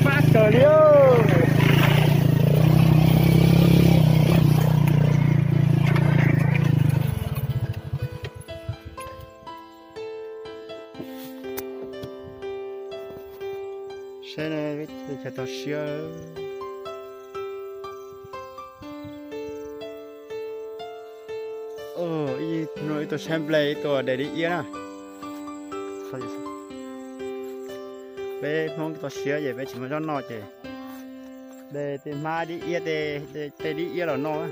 Pab kawg li. Saib na, teb chaws toj siab. Ib hnub ib tuaj saib nplej, ib tuaj de dib iab na. Peb Hmoob toj siab ces peb tsis muaj zaub noj ces de tej hmab dib iab, tej dib iab los noj.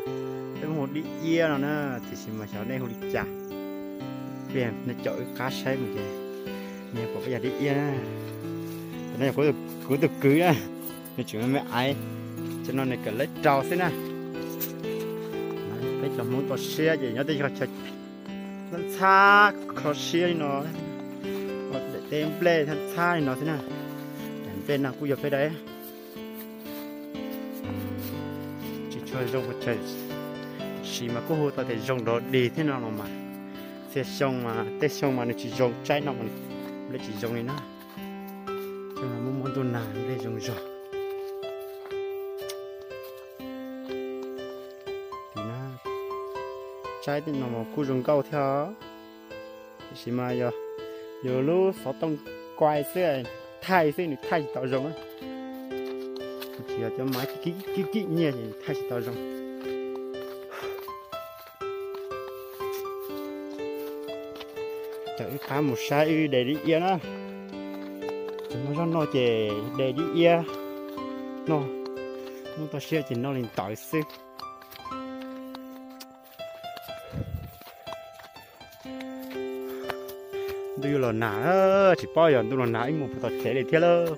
Peb muaj dib iab no na, tiam sis mas xyov nej hu li cas. Peb nej caum wb qab saib mus ces nej pom peb yog dib iab na. Tam no yog kuv tus kwv na, nws tseem me me aiv, tam no nws kawm lab rau xwb na. Peb cov Hmoob toj siab ces nyob tej chaw ntxhab kho siab li no, daim teb nplej ntxhab li no xwb na. Daim nplej no kuj yog peb daim tsis tshua zoo pes tsawg, tab sis mas kuj hu tau tias zoo nrov dig thiab no los mas. Txhia xyoo mas tej xyoo mas nws tsis zoo, tsaib no mas nplej tsis zoo li na. Xyoo no muaj muaj ntuj nag nplej zoo zog. Tsaib tej no mas kuj zoo nkauj thiab, tiam sis mas yog yus lub xov tooj kuai xwb, thaij xwb nws thaij tsis tau zoo. Tsis yog cov mas kim kim nyiaj ces thaij tsis tau zoo. Caum wb qab mus saib wb de dib iab na. Tsis muaj zaub noj ces de dib iab noj. Hmoob toj siab ces noj li ntawd xwb. Ntuj yuav los nag, tsis paub yog ntuj los nag ib mus puas tau tsev li thiab lawm.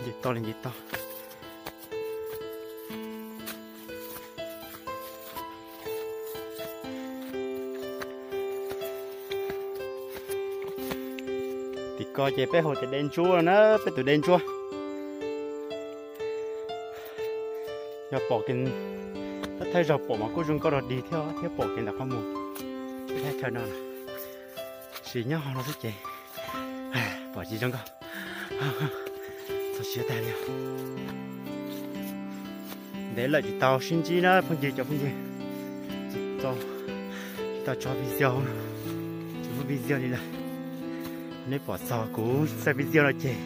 Nce toj li nce toj. Tim ko ces peb hu tias de ntsuab na, peb tus de ntsuab. Yog pom kev, thawj zaug pom mas kuj zoo nkauj rog dig thiab, thiab pom kev ntawm qhov muag. Ib thaj chaw no sis nyob hauv no xwb ces pom tsis zoo nkauj. Txog siav tag li. Ntev lawm tsis tau sib ntsib na phooj ywg, cov phooj ywg, tsis tau, tsis tau tso video, tsis muaj video li lawm. Nej pom txog kuv txoj video no ces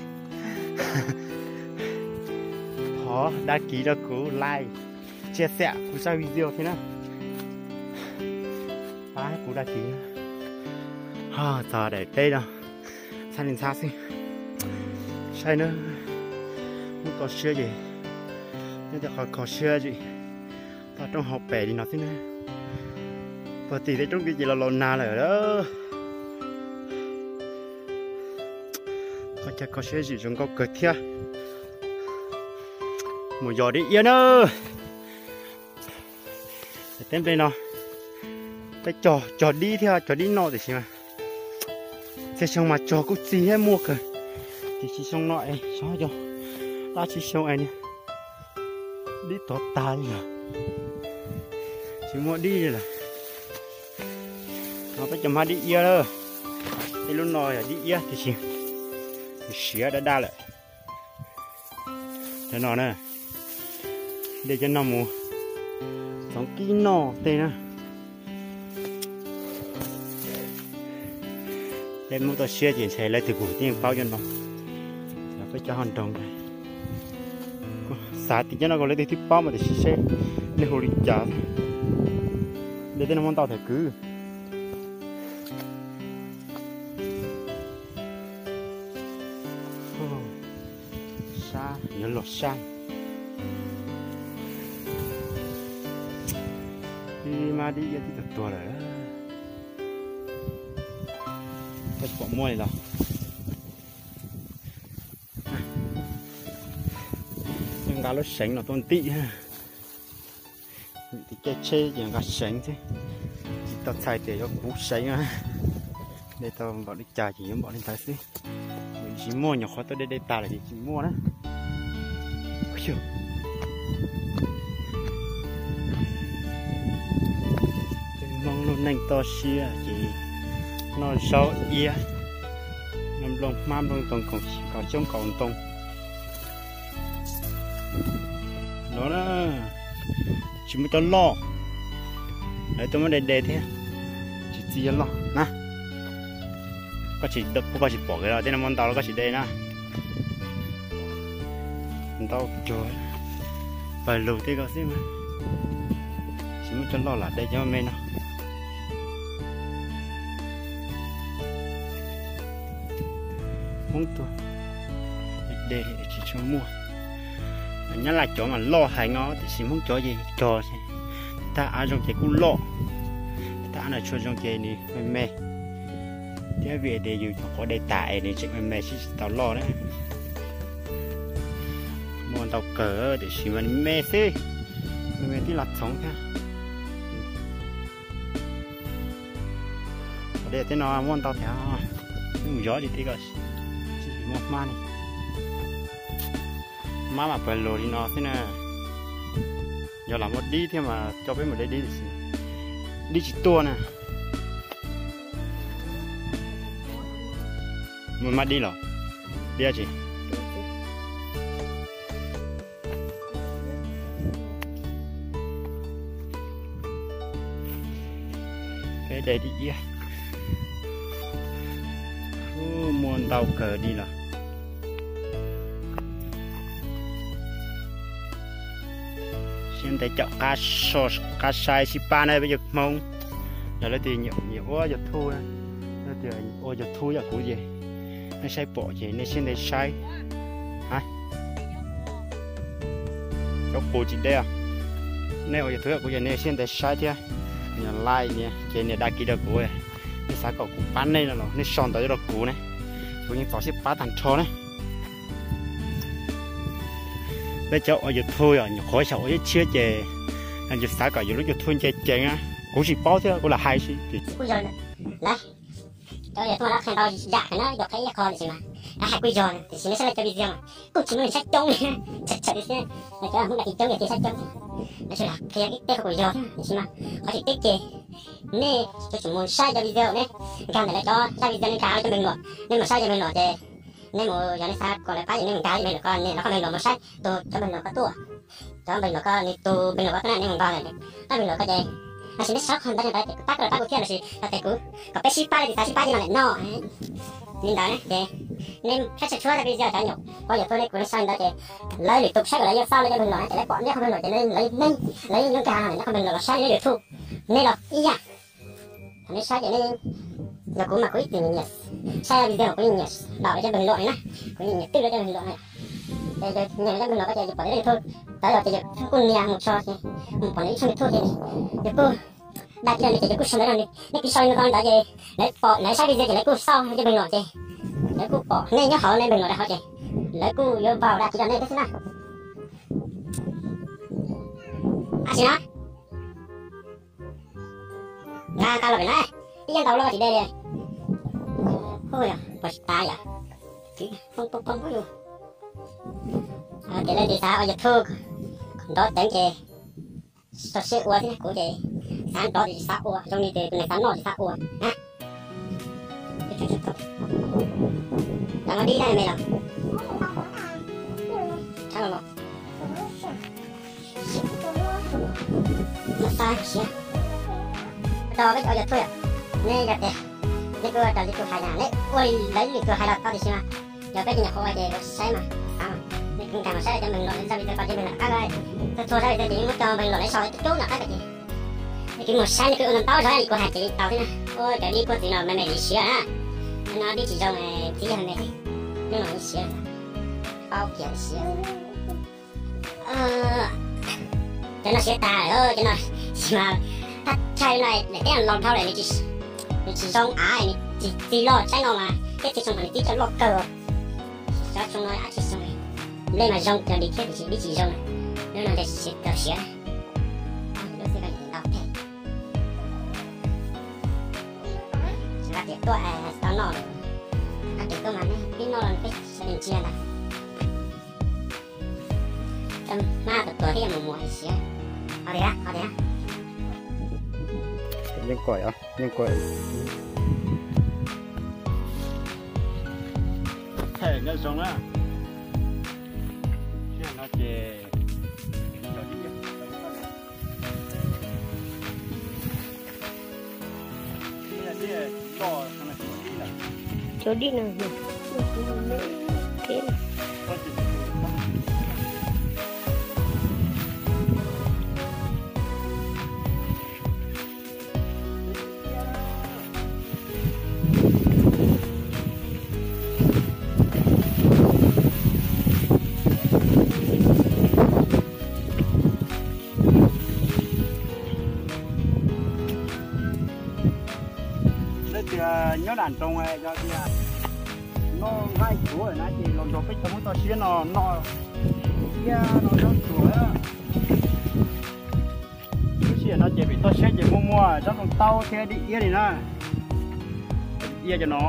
thov đăng ký rau kuv, like, chia sẻ kuv txoj video thiab na. Pab kuv đăng ký. Ho txog daim teb no, ntxhab li ntxhab xwb. Saib na, muaj kho siab ces, nyob tej qhov kho siab ces toj roob hauv pes li no xwb na. Puag tim tej roob tid ces los los nag lawm. Qhov chaw kho siab zim zoo nkauj kawg thiab. Mus yos dib iab na. Teb nplej no peb cog, cog dib thiab, cog dib noj tiam sis mas txhia xyoo mas cog kuj txi thiab muaj kawg. Tiam sis xyoo no es xyov yog dab tsi xyoo es dib tuag tag li lawm, tsis muaj dib li lawm. No peb cov hmab dib iab lawm. Tej lub no yog dib iab tiam sis siav daj daj lawm. Cov no na, de cov no mus txhoov kib noj tej na. Peb Hmoob toj siab ces ntshe leej twg kuj yeej paub cov no. Peb cov hauv nroog, xav tias cov no kuj leej twg twb paub mas tiam sis seb nej hu li cas. De tej no muaj ntau thaum kwv. Sab, yuav los sab. Ib hmab dib iab twb tuag tuag lawm. Koj tsis pom muaj li los? Nqa lub seev no tuaj ntim. Tus caij tsheb ces nqa seev xwb, tsis tau txhais tias yuav puv seev. De tau npaum li cas ces yuav npaum li ntawd xwb. Tsis muaj, nyuam qhuav tuaj de de tas lawm ces tsis muaj na. Peb Hmoob lub neej toj siab ces noj zaub iab, noj nplooj hmab nplooj ntoo, kaus xyoob kaus ntoo. No na, tsis muaj cov loj, lawv tuaj muab de de thiab, tsis txi cov loj na. Koj tsis, koj tsis pom kiag los tej no muaj ntau los koj tsis de na. Ntau cuag pawg lug tej ko xwb mas, tsis muaj cov loj lam de cov me no. Hmoob tuaj de tsis tshua muaj. Nyab Laj cov mas loj heev os, tiam sis Hmoob cov ces cog, tag av zoo ces kuj loj, tag av no tshua zoo ces nws me me. Thiab vim tias yus cov quav de tas es nws tseem me me sib tsis tau loj na. Muaj ntau kawg tiam sis mas nws me xwb, me me tib los txhoov thiab. Qhov dej tej no muaj ntau thiab, mus zov tsis tib ko, tsis muaj hmab li. Hmab mas pawg lug li no xwb na. Yog lam muaj dib thiab mas coj peb mus de dib, dib tsis tuaj na. Muaj hmab dib los? Dib tsi? Peb de dib iab. Muaj ntau kawg li los. Siab ntev caum qab saib sib pab na peb cov Hmoob. Yog leej twg nyiam ua YouTube, leej twg ua YouTube yam kuv ces nej saib pom ces nej siab ntev saib. Cov qus tsis de, nej ua YouTube yam kuv ces nej siab ntev saib thiab. Nias like nias ces nias đăng ký rau kuv, nej xav kom kuv pab nej no los nej sau ntawv rau kuv ne, kuv yeej txaus siab pab tag nrho ne. Peb cov ua YouTube yog nyuam qhuav xyaum ua ib tshiab ces yus xav kom yus lub YouTube nce ceev, kuv tsis paub thiab kuv lam hais xwb. Cov YouTube no lawv qhia ntau yam heev na, yog qhia ib qho tiam sis mas lawv hais kuj yog tiam sis nej saib lawv cov video mas kuj tsis muaj neeg saib coob li, tsawg tsawg li thiab, lawv cov Hmoob Dawb Ceeb coob ces thiaj saib coob. Lawv tsuas lam qhia ib teg qhov kuj yog tiam sis mas qhov tseem ceeb ces nej cov tsum mus saib cov video ne, nkag ntawm lawv cov zaj video nej nkag cov npeeg luam, nej mus saib cov npeeg luam ces nej mus yog nej xav kom lawv pab ces nej mus nkag cov npeeg luam ko, nej los qhov npeeg luam mus saib tus cov npeeg luam ko tuaj, cov npeeg luam ko nws tus npeeg luam ko tuaj na nej mus npog lawm, cov npeeg luam ko ces los sis nej saib qhov ntawd ntawd ces kuv pab koj los pab kuv thiab los sis los tes kuv kom peb sib pab li tis xav sib pab ces no lawm no. Li ntawd ces nej saib tshuav tshuav zaj video cov nyuam qhuav YouTube nej kuv nej saib ntawd ces lawv lwm tus saib kom lawv yuav xauj lawv cov npeeg luam na ces lawv pom nej qhov npeeg luam ces lawv yeej, lawv yeej nyob nkag los nej qhov npeeg luam los saib nej lub YouTube. Nej los ib yam. Thaum nej saib ces nej, yog kuv mas kuv ib txwm nyiam saib video kuv yeej nyiam đọc lawv cov npeeg luam li na, kuv yeej nyiam twj lawv cov npeeg luam na. Ces yus nyiam lawv cov npeeg luam ko ces yus pom lawv YouTube tawv los ces yus kuj nias mus tso ces mus pom nws ib tshooj YouTube ces yus kuj đăng ký rau nws ces yus kuj sau ntawv rau nws, nej kis sau li no ntawd ces lawv pom lawv saib video ces lawv kuj xauj cov npeeg luam ces lawv kuj pom nej nyob hauv nej npeeg luam rau hauv ces lawv kuj yuav npog đăng ký rau nej thiab xwb na. Ab tsi na, nqa nqa los pem na, ib yam ntau loj tsis de li. Hu yog puas tsis tas yom, poob poob poob yus. Ces leej twg xav ua YouTube kom nrov ceev ces txaus siab ua thiab, kuv ces xav nrov ces tsis xav ua, zoo li tus neeg xav noj tsis xav ua na. Lawv muab dib dab me los? Muab xa siav. Rau peb cov ua YouTube yom, nej yog tias nej kuj raws li kuv hais na, nej ua li lawv lwm tus hais los tau tiam sis mas yog peb cov nyuam qhuav ua ces kuv saib mas xav mas nej kuj nkag mus saib cov npeeg luam zaj video ko ces npeeg luam qab, txhua txhua zaj video ces yeej muab cov npeeg luam lawv sau ib cub nram qab ko ces nej kuj mus saib nej kuj ua ntau zog li kuv hais ces tau thiab na. Ua cov dib kuj txiv no me me li siav na, no dib tsis zoo, txiv yog me me xwb, hnub no siav, paub kiag siav. Cov no siav tas lawm, cov no sis mas thaj chaw no daim teb no los dhau lawm, nws tsis zoo av, Tsis txi loj saib no mas thiab txi xyoo kom nws txib coj loj kawg. Xyov xyoo no ab txi xyoo, nplej mas zoo cog dis thiab tiam sis dib tsis zoo. Lub no ces tau siav. Lub xwb ko ntau thiab. Nqa tias tuaj tsis tau noj lawm. Nqa tias tuaj mas neb pib noj los peb sawv daws ntsia ntag. Hmab tus tuag thiab mus muag siav. Ho tias, ho tias. Yeej kuam, yeej kuam. Thaij nyob zoo na. Siab no ces cov dib no. Leej twg nyob nram nroog yog tias noj nqaij tsuav na ces los nrog peb cov Hmoob toj siab no noj iab no zaub tsuag. Lub sij hawm no ces pem toj siab ces muaj muaj zaub ntoo taub thiab dib iab li na. Iab cov no.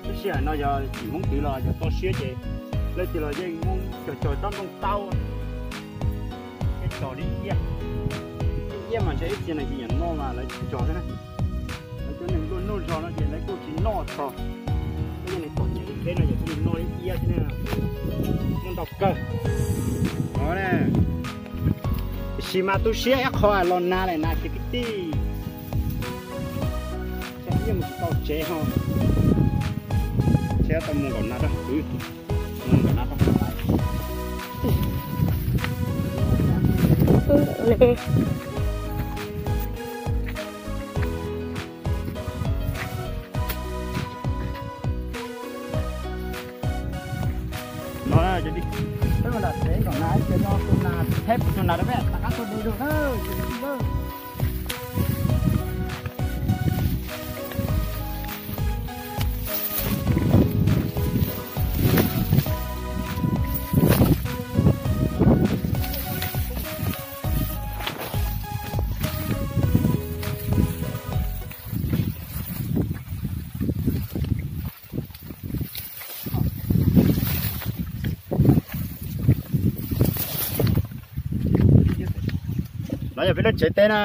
Lub sij hawm no yog tim Hmoob twg los yog toj siab ces leej twg los yeej muab cog cog zaub ntoo taub thiab cog dib iab. Dib iab mas ntshe ib txhia neeg tsis nyiam noj mas lawv tsis cog thiab na. Lawv cov neeg nplua nuj zog no ces lawv kuj tsis noj txog. Tej neeg txom nyem li peb no ces kuj noj dib iab thiab na. Muaj ntau kawg. Tiam sis mas tu siab ib qho los nag lawm na kwv tij. Tseem mus tsis tau tsev ho. Tseem tau mus nkaum na rau kwv, mus nkaum na rau. No, peb mus nram tsev nkaum na, ib pliag no tus nas, thaij tus nas rau peb, rov qab tuaj de dua na. No yog peb lub tsev teb na.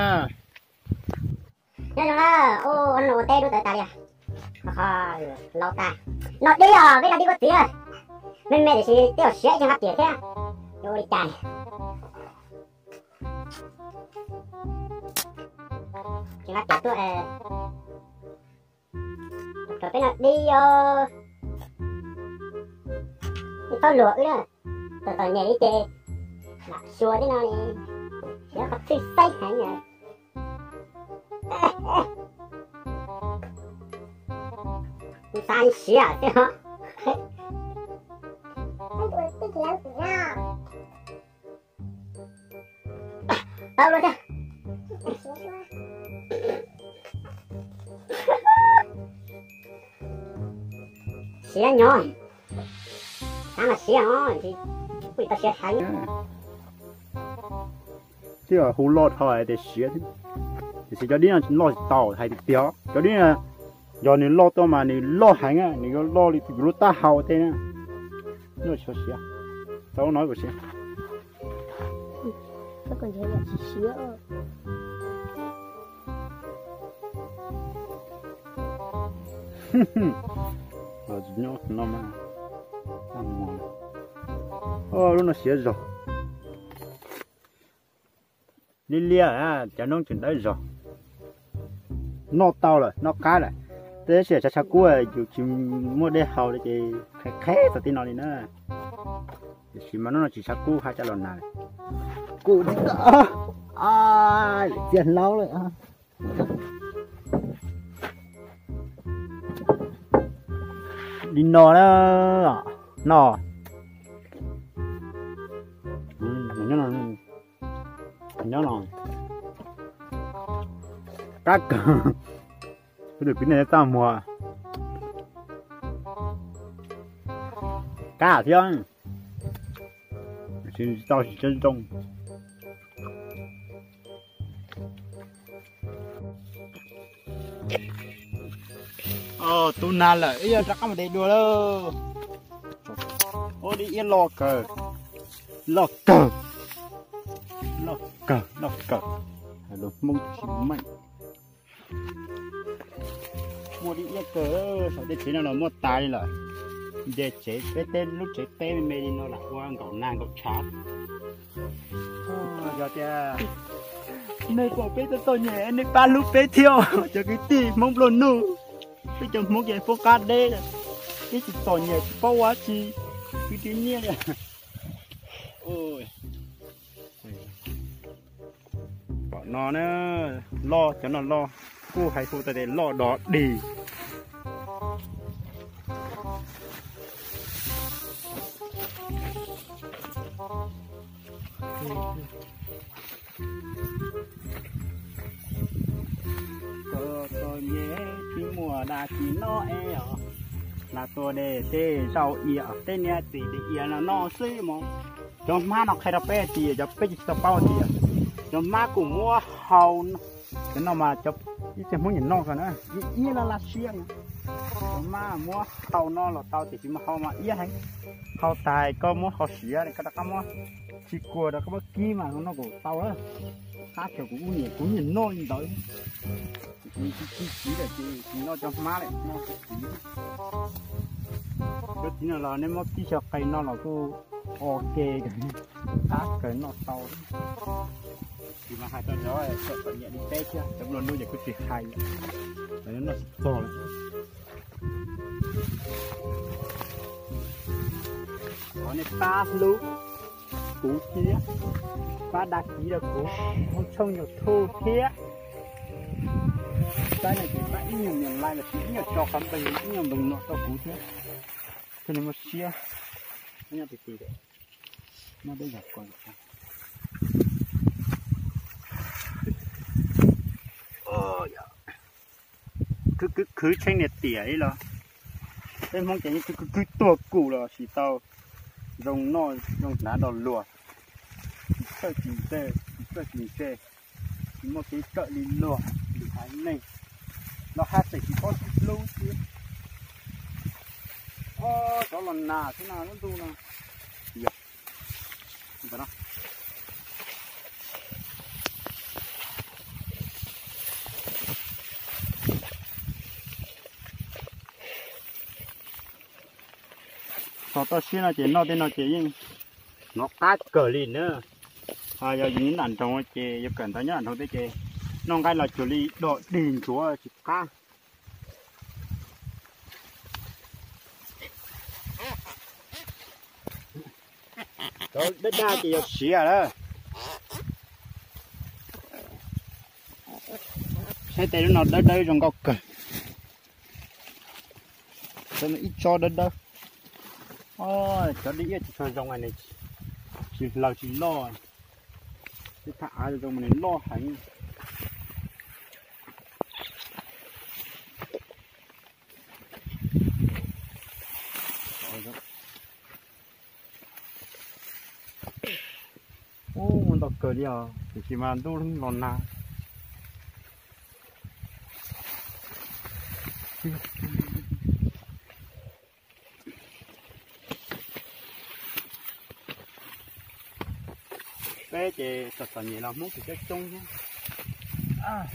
Nyob zoo na, ua no ua teb dub tawv tas li, qhov laus tas. Noj dib os, peb noj dib kuab txiv. Me me tiam sis twb siav ib ce nqa riam thiab, yuav ua li cas. Ces nqa riam tuaj, kom peb noj dib os. Txhob luag wb na, txom txom nyem li ces lam xyuas thiab no, siav qhov txhij xeeb heev na. Kuv xav siav thiab os. Tau luag thiab. Siav nyob, xav mas siav os, kuj tau siav heev. Twb hu loj dhau hais tias siav, tiam sis cov dib no tsis loj tsis tau hais tiag tiag. Cov dib no yog nws loj tuaj mas nws loj heev, nws yuav loj li yus lub taub hau tej na. Siav, tau no siav. Lub no siav zog. Liab liab, cov noob tseem dawb zog. Noj tau lawm, noj qab lawm. Tej tab sis tshav tshav kub yus tsis muaj dej haus li ces qhev qhev txog tib no li na. Tiam sis mas hnub no tsis tshav kub haj coj los nag. Kuj tsis tau, lawm txias hlaub lawm. Li no na, no, nyob no, qab kawg. Peb tus kwv tij txaj muag qab thiab, tsis tau tsis zoo. Tub nag lawm, ib yog rov qab mus de dua lawm. Ua dib iab loj kawg, loj kawg, loj kawg, loj kawg. Hais lus Hmoob tsis meej. Muaj dib iab kawg, saum tej tsev no los muaj tas li lawm. Nce tsev, peb tej lub tsev teb me me li no lam ua nkaum nag nkaum tshav. Yog tias nej pom peb txom txom nyem nej pab hlub peb thiab, cov kwv tij Hmoob nplua nuj. Peb cov Hmoob ces poob qab deb, peb tsis txom nyem tsis paub ua tsi, kwv tij nyiaj li. Pom no na, loj, cov no loj, kuj hais hu tas tias loj dog dig. Txom txom nyem tsis muaj dab tsi noj es os, lam tua dej tej zaub iav, tej niag txiv di iav no noj xwb mog. Cov hmab no qhia rau peb tias, cov peb tsis tau paub tias cov hmab kuj muab hau. Cov no mas ib txhia Hmoob nyiam noj ko na, ib iab laj laj siab. Cov hmab muab hau no los tau tiam sis mas hau mas iab heev. Hau tas koj muab hau siav, koj rov qab muab tsis kua rau koj muab kib mas noj kom tau lawm. Qab kawg, kuv kuj nyiam, kuv nyiam noj li ntawd. Kuv tsis kib lawm ces tsis noj cov hmab lawm, noj txiv. Cov txiv no los nej muab kib xyaw qe no los kuj ok, qab kawg noj tau. Tsis mas hais tau cov txom txom nyem li peb thiab, cov nplua nuj ces kuj tsis hais, cov noj tsis txog lawm. Thov nej pab hlub kuv thiab, pab dag kiv rau kuv hauv tshooj YouTube thiab. Saib no ces pab ib nyuag niam lais los sis ib nyuag tso qhov npees, ib nyuag npees no rau kuv thiab, thiaj li muaj siab nyob ti ti. Nyob peb zos ko khwv khwv khwv tsheej niag tiam li los, peb Hmoob ces yeej khwv khwv khwv tuag kum los tsis tau zoo noj zoo hnav do luag. Tsis txawj tsis ntse, tsis txawj tsis ntse, tsis muaj kev kawm li luag, lwm haiv neeg los haj tseem tsis paub sib hlub xwb. Cov los nag xwb na lub ntuj no. Txog toj siab no ces noj tej no ces yeej hnov qab kawg li na. Yog yus nyob nram nroog ces yus kawm ntawv nyob nram nroog thiab ces noj nqaij los cuag li dog dig ntsuav tsis qab. Cov dawb dawb ces yog siav lawm. Saib tej lub no dawb dawb zoo nkauj kawg. Cov no ib tsob dawb dawb. Cov dib iab tsis tshua zoo, tsis hlaws tsis loj. Tej thaj av zoo mas nws loj heev. Ub, muaj ntau kawg li os, tiam sis mas ntuj los nag. Peb ces txom txom nyem los Hmoob tsis coob coob thiab.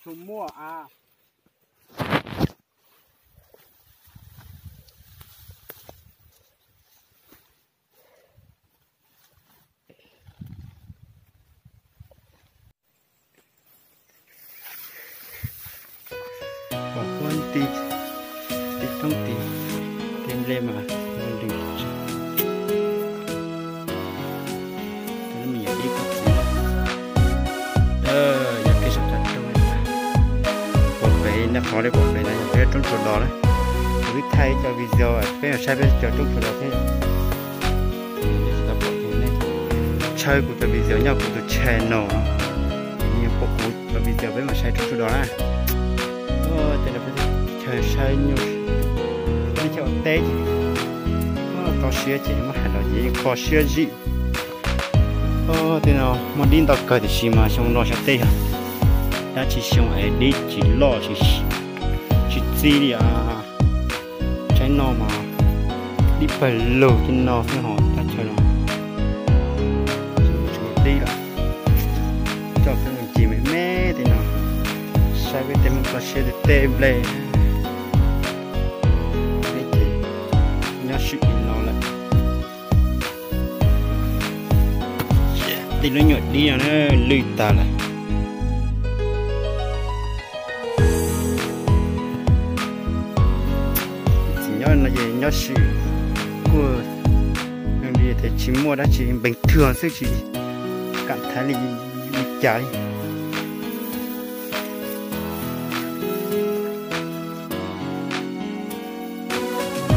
Tsis muaj a. Tim roob tim, tej nplej mas lwj tshaj. Tej me nyuam dib koj txiv, yog kev sab cav roob. Pom pem no, qhov li pom pem no yog peb roob Tsuas Dos na. Kuv twb thaij cov video peb mus saib peb cov roob Tsuas Dos thiab. Tshawb kuv cov video nyob kuv tus channel no, yog pom kuv cov video peb mus saib roob Tsuas Dos na. Tej no peb chaw saib nyuj, peb chaw ua teb ces toj siab ces muab hais los yeej kho siab zim. Tej no muaj dib ntau kawg tiam sis mas xyoo no xyov tej yog dab tsi xyoo es dib tsis loj tsis txi li. Tsaib no mas dib pawg lug tej no xwb ho thaj chaw no tsis muaj dib lawm. Coj peb mus ncig me me tej no, saib peb tej Hmoob toj siab tej tej nplej. Peb ces nyob swm li no lawm. Tej lub nyuam dib no na lwj tas lawm. Txiv nyob no ces nyob swm kuj li tias tsis muaj dab tsi, npeeg twg xwb tsis kam thaiv li cas li.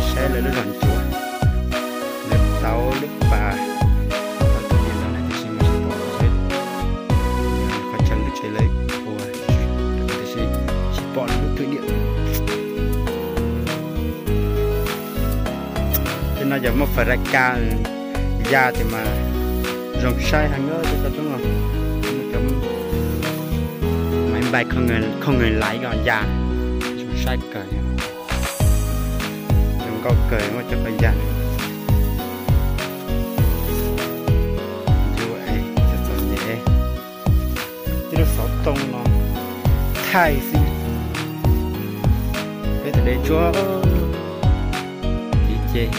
Saib lawv lub zos ncuav, lawv tauv lub pas, tauv tus niam ntawd na tiam sis mas tsis pom, qhov chaw lub tsev lawv ua, tiam sis tsis pom lub twg diam. Tej no yog muaj fas rais kas ya tias mas zoo saib heev, tej toj roob no muaj cov maiv npai khoo nws laiv ko ya, zoo saib kawg, zoo nkauj kawg, muaj cov ko ya. Yuav es txom nyem, tej lub xov tooj no thaij xwb. Peb thaum de ntsuab tid ces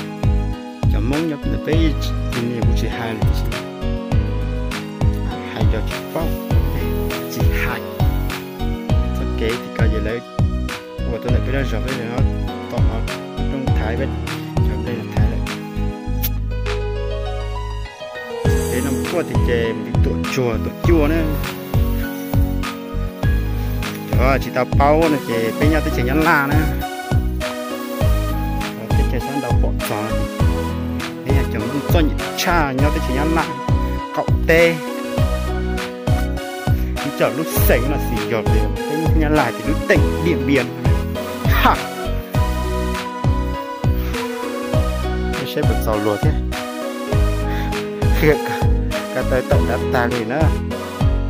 cov Hmoob nyob ntawm peb tsis, kuv tsis hais lawm tiam sis hais yog tsis paub, tsis hais. Txoj kev tim ko ces lawv ua tuaj ntawm peb lub zos, peb tom no rooj thaiv, peb cov nplej no thaiv lawm. Peb no tuaj tim ces mus tuam tsuag tuam cuaj na. Cov tsis tau paub no ces peb nyob teb chaws Nyab Laj na, teb chaws sab nraud pom txog. Peb yog cov Hmoob txom nyem tshaj nyob teb chaws Nyab Laj qaum teb. Ib co lub xeem no xis yog tias peb Nyab Laj ces lub teem Diam Npiam ha. Saib puas txaus luag thiab. Ko taw tawm nrad tag li na,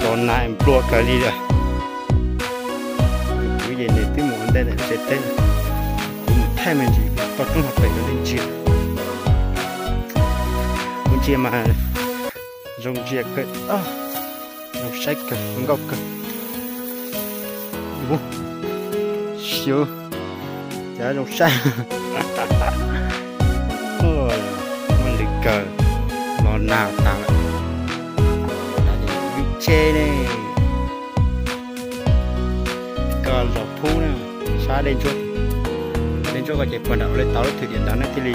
los nag nplua kawg li lawm. Kuv ces nws twb mus ua ntej ntawm lub tsev teb, kuv mus thaij me ntsis toj roob hauv pes rau nej ntsia. Kuv ntsia mas zoo ntsia kawg, zoo saib kawg, zoo nkauj kawg. Xyov cas zoo saib. Muaj lwm kawg, los nag tas lawm. Lub tsheb ne, ko zos Phub na, sab dej ntsuab. Dej ntsuab ko ces puag nram ua li tau lub thwm diam ntawd na thiaj li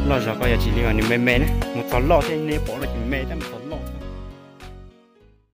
loj zog, ko yog tsis li mas nws me me na, mus txog loj thiab nej pom no ces me tab mus txog